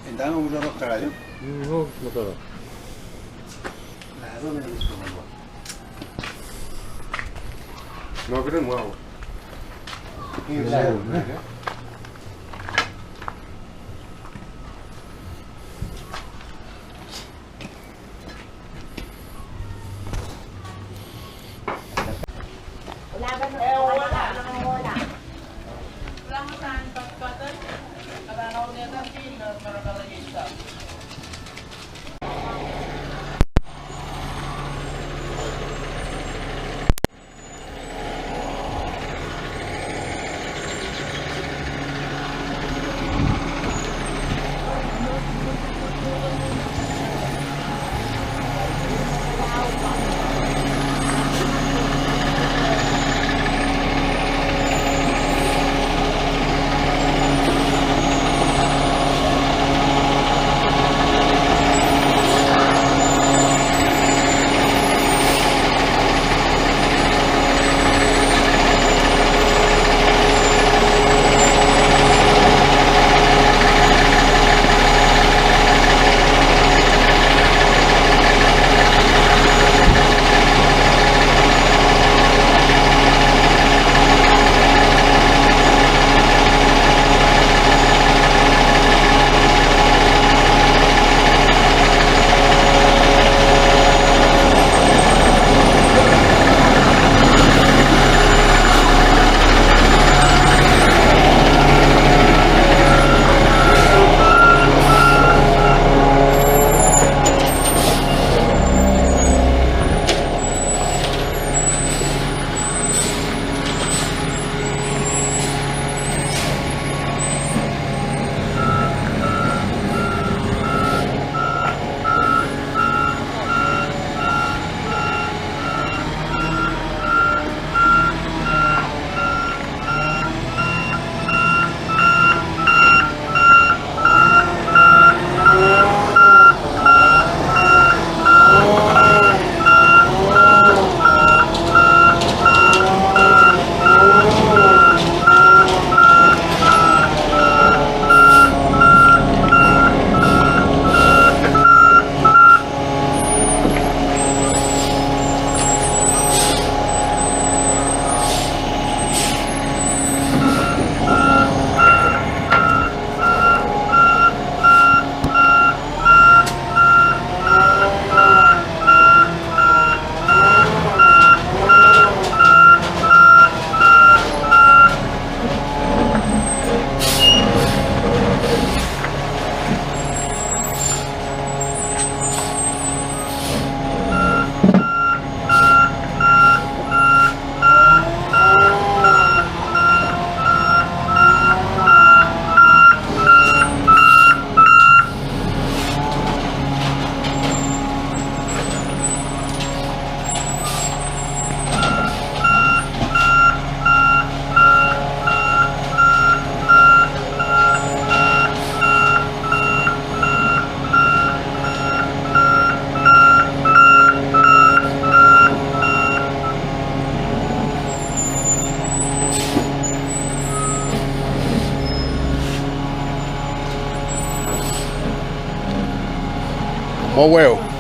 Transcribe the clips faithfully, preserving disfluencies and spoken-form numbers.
Entano usaro karayo. Mm, no, no kara. No, keren, wow. Mo weu.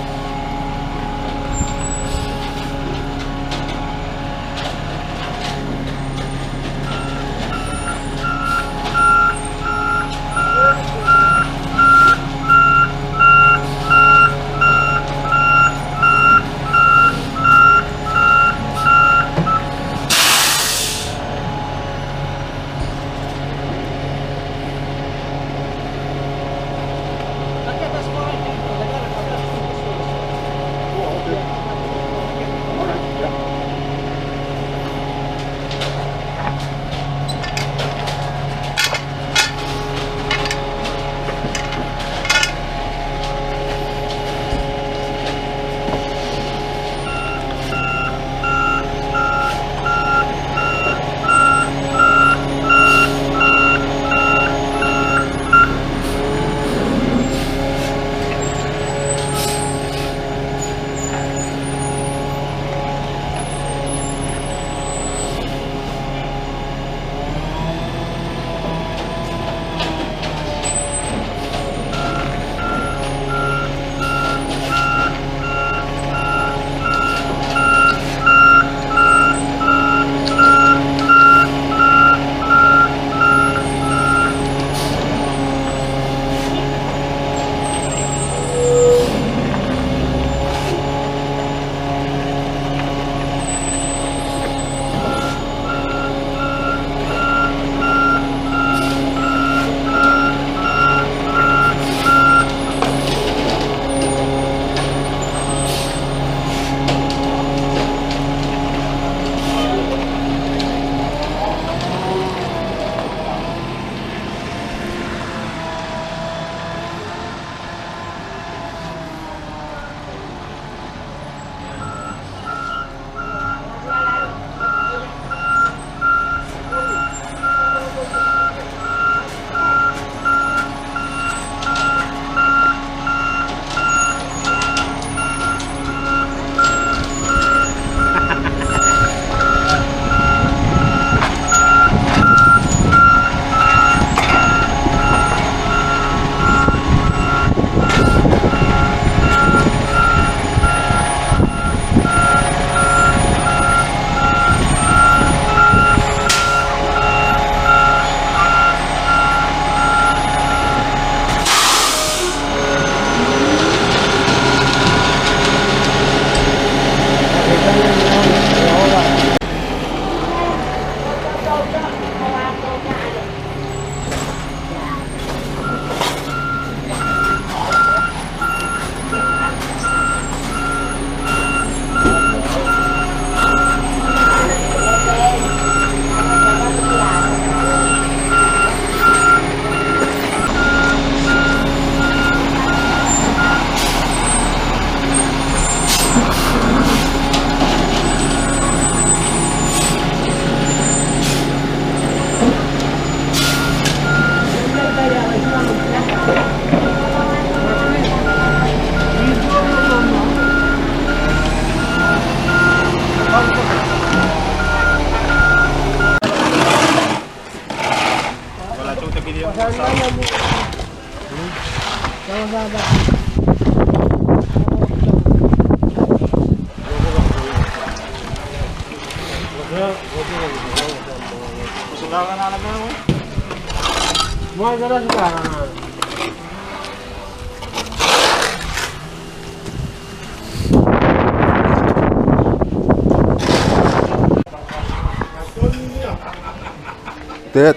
Tet.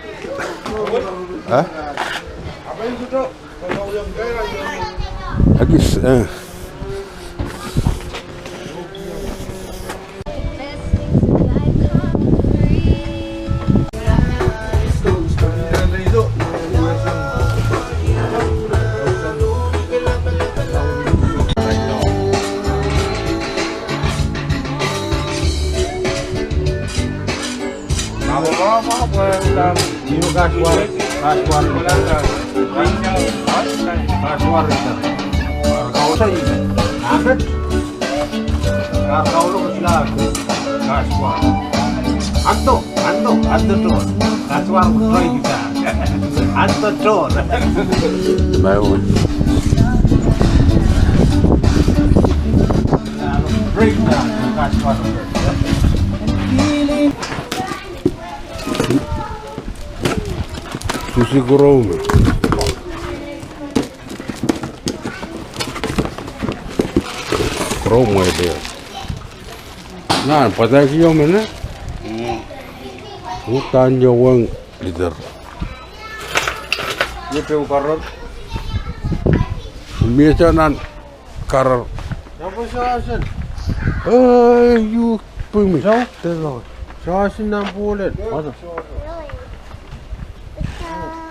Eh? Akis, eh. Anto, Anto, at the door. That's why I'm trying to tell. At the door. Bye, bye. Break down. That's what I'm trying to tell. Susi Chrome. Chrome, my dear. Ngang, pwata ki io mena? Mm. Utan io wang liter. Io pe u karar. Mie cha nan karar. Nang pwe sa asen. Eh, io pwe mi. Sa? Te lo. Sa asen nang pulen. Asa.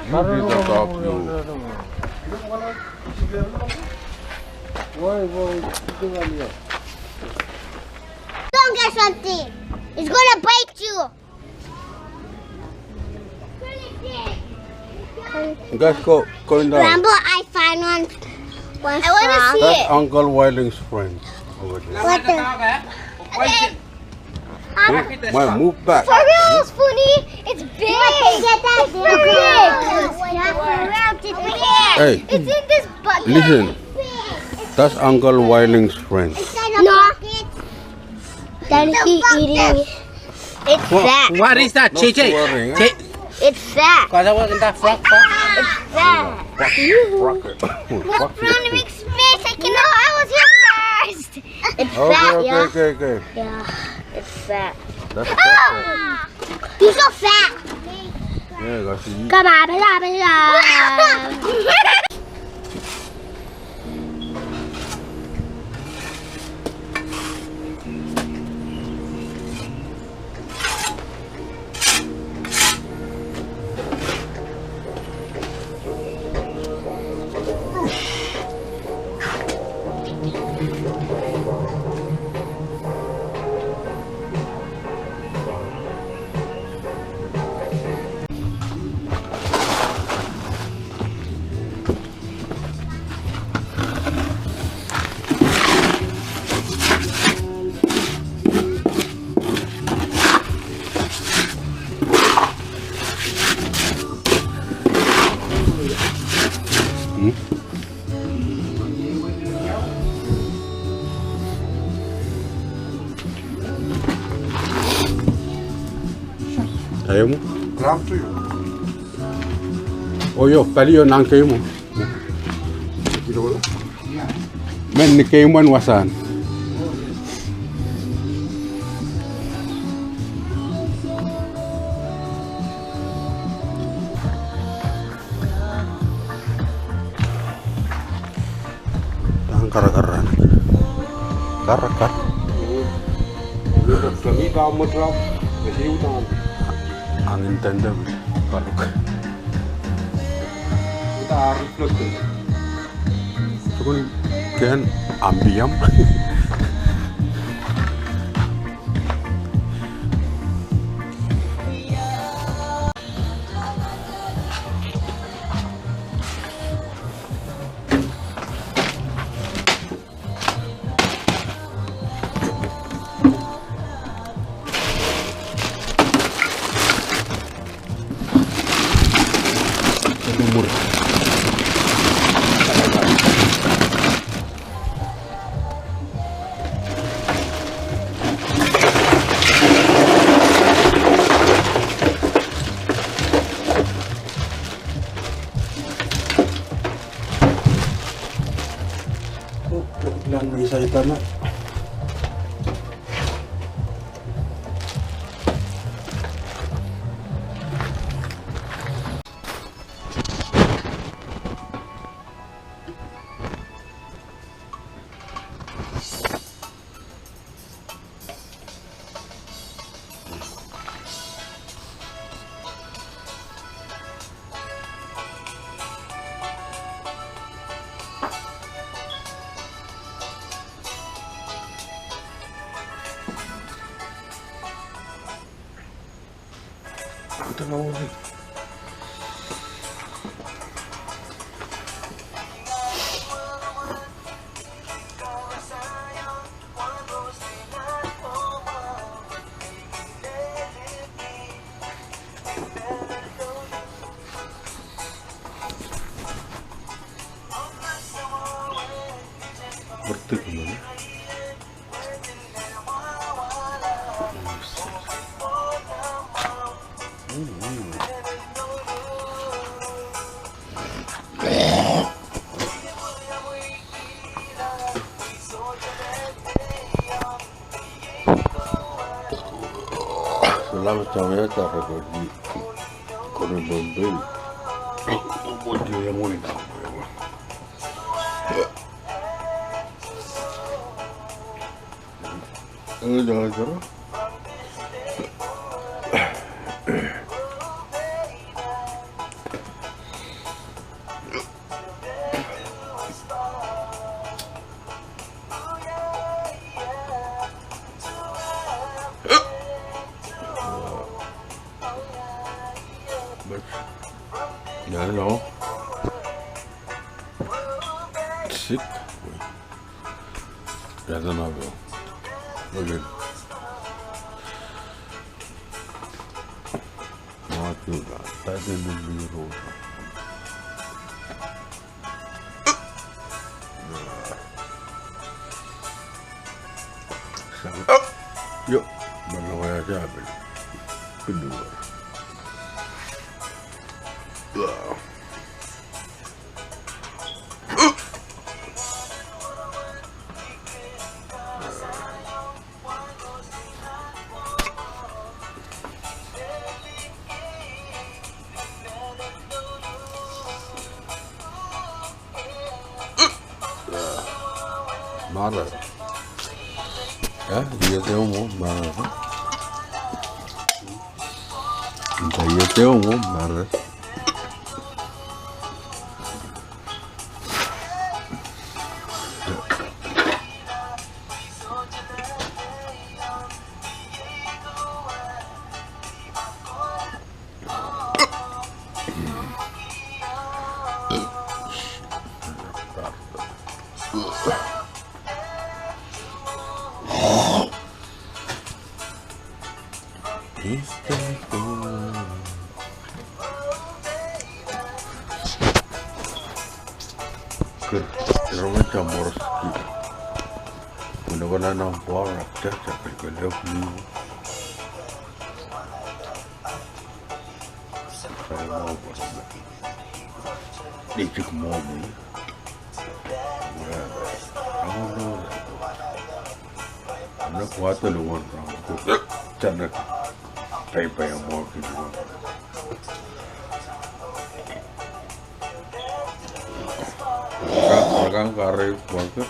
Io pe ta kap io. Why, why, why, why, why? Don't get something. It's gonna bite you. Guys, go, going down. Rambo, I find one, one I wanna frog. See. That's it. Uncle Wiling's friend over there. What the? Hey, move back. For real, it's funny. It's big. It's big. Hey, it's in this bucket. Listen. That's Uncle Wiling's friend. No. Then he eating. It's fat. What is that, J J? It's fat. Kau tawa kenta frog, frog. It's fat. Frog it. Look, Ron, it makes space. I can, no, I was here first. It's fat, yeah. Okay, okay, okay. Yeah, it's fat. That's fat. He's so fat. Yeah, that's it. Come on, come on, come on. Kaemu? Lamb to you. Oyo, palio nang keimu. Men ni keimwan wasan. Tang karakaran. Karakar. Kami ba mo drop. Kasi utang. Angin tenda. Paruk. Uta ariflot. Sukun ken ambiam. Mur. Isaitana. Particular. Selamat samea tara koni, koni Bombay. Bombay yang wina. Enggak, enggak, enggak. But, yeah, no. Sick. That's another. Okay. Not too bad. That didn't really roll. Yo, mano ya jabe. Pinua. Marar. Eh, iei te mo marar. Nta iei te mo marar. Good. Roma chamorski. Kuna kona nam pora chacha kele kele. Ni chik momi. Amo no. Amo no kuata luwan ram. Chana. Pei pei amo ki luwan. Rakan kare poker.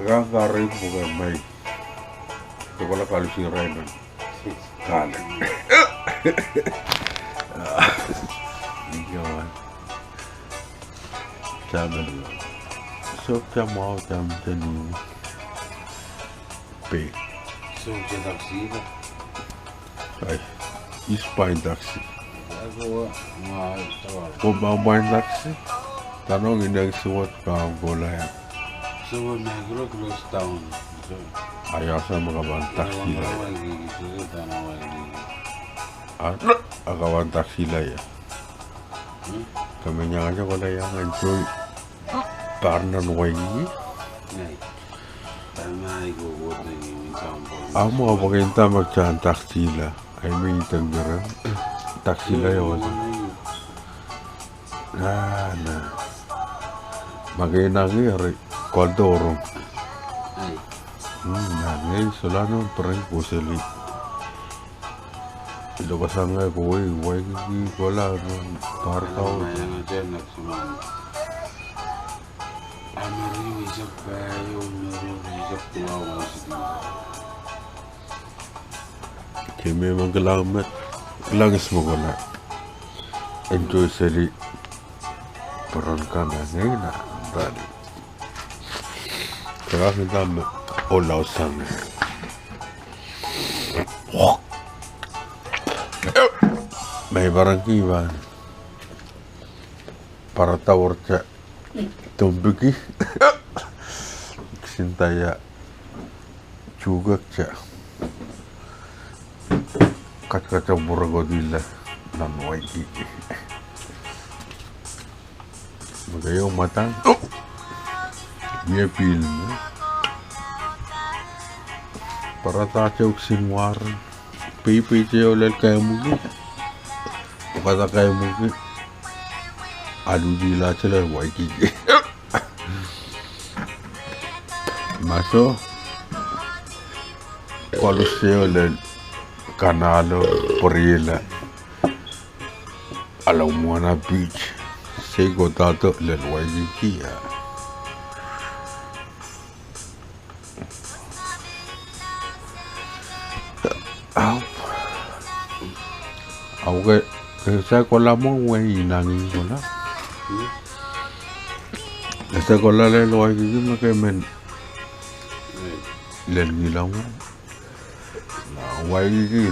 Rakan kare poker mai. Tokola kalisi rainan. Kale. Ikewan. Tamen. Sok tamau tam tenu. Pe. Sok taksi ba. Ai. Is pain taksi. Ako ma tawal. Ko ma pain taksi. Tanong inang suwat ka ang kolai. Suwat na kuro close down. Ai asa makaban taksi la. Asa akaban taksi la ia. Kamenyang aja kola ia ngan choi. Parnan wai. Amo apaken tamak chan taksi la. Ai mi tengere. Taksi la ia wai. Na, na. Makenang ere. Kolto rom. Ai. Mm, na ngei sola non prank koseli. Ilo kasanga kowei, Waikiki kola non Parkau. Ai, ai, ai, ai, ai. Ameri wisap, eh, yo, meri wisap, tua, wisap. Kemi emon kelang met, kelang is mokola. Enjoy seli. Poron kana ngeina, bali. Kelang ita me ola osang. Mei parangki ban. Parata worcha. Tombiki. Sinta ia. Chukak cha. Katkacha borokotila non Waikiki. Maka yo matan. Mie pil me. Parata chok sin war. Peipei che olel kaimuki. Okata kaimuki. Alulila chelel Waikiki. Maso, koluseo lel kanalo, poriela, ala mwana beach, sei kotato lel Waikiki a. Au. Au ke, ke sa kola mo we inangi kola. Hmm? Ke sa kola lel Waikiki me ke men. Hmm. Lel ngila mo. Na Waikiki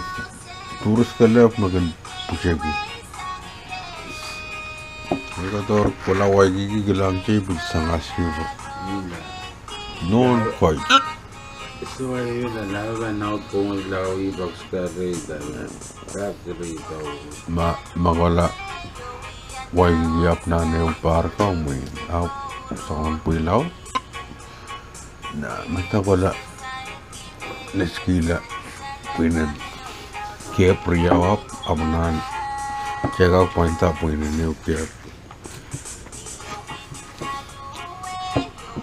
turus kelep me ken puseki. Ika tor kola Waikiki kelang chei pun sangas kibo. Hmm. Non koi. So I hear that now that now going lao i box ka rei da na. Rap the rei da. Ma, ma kola Waikiki ap na neu Parkau mwi. Au, songon pwi lao. Na, meta kola neskila pwinen kep riau ap, ap nan chekau pointa pwinen neu kep.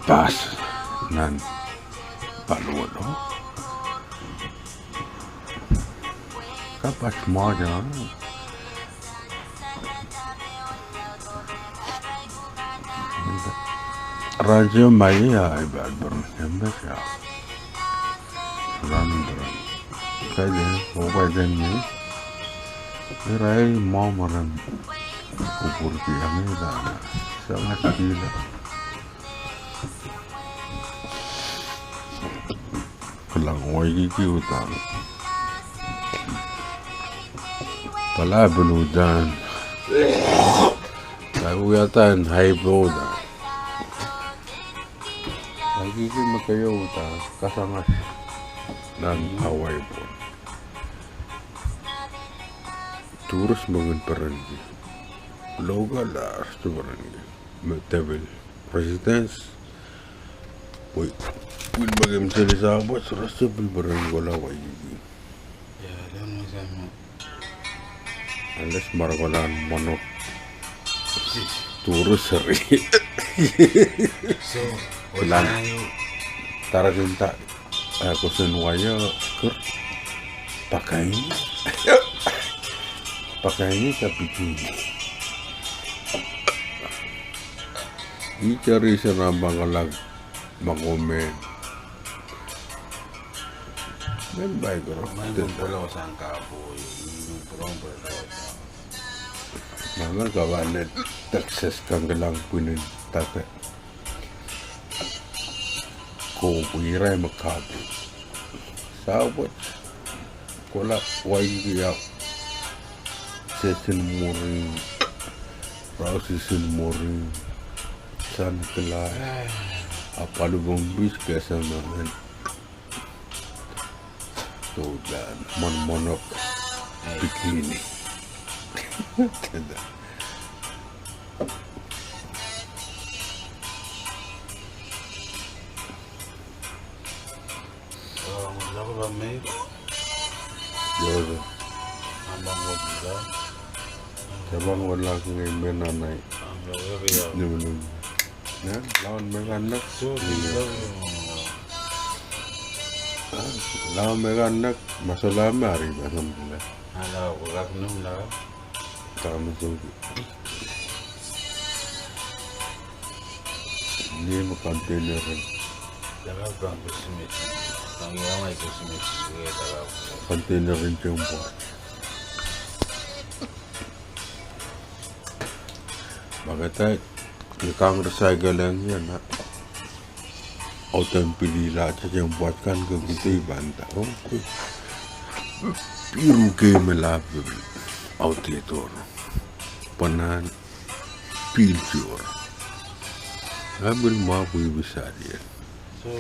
Pas nan panuono. Kapas moja. Rancho mai a ai bad bro, embes ya. Ran bro. Kai de, o kai de ni. Erai mo maran. Kupur ki ami da. Sama skila. Kelang Waikiki utan. Pala belu utan. Kai uatan hai belu utan. Waikiki me kayo utan. Kasangas. Nan Hawaii pun. Turus mengen perenki. Local a arsu perenki. Me table. Residence. Pwe, pwin makem seni sa pwe sura se pil beren kola Waikiki. Ya, dan mo sa mo. Unless mara kola monok. Turu seri. So, kola. Tarakin ta. Eh, kosen waia ker. Pakaini. Pakaini ka pikini. Ika reason a mangalang makomen. Men bai koro. Men polo sangka poi, men polo polo. Mama kawanet Texas kangkelang pwinin take. Ko pwirai makapu. Sa pwet. Kola Waikiki a. Sesin morin. Rausisin morin. San kela. Apalu bombis kesa mangan. Tudan. Mon monok. Bikini. Tenda. Yodo. Tabang wala kenge mena nai. Nimenun. Laon me ngang nang. Laon me ngang nang, masala me ari mason pula. Ala, pwe kak num la. Kak num soki. Ni me container. Tala pang Christmas. Pang ia mai Christmas. Container in chombo. Maketai, ikang recycle-eng iena. Autem pili la chechem pwat kan ke kutei panta. Okay. Piru ke me la pil. Aute tor. Panan pil chor. Amil ma pwi bisarian. So,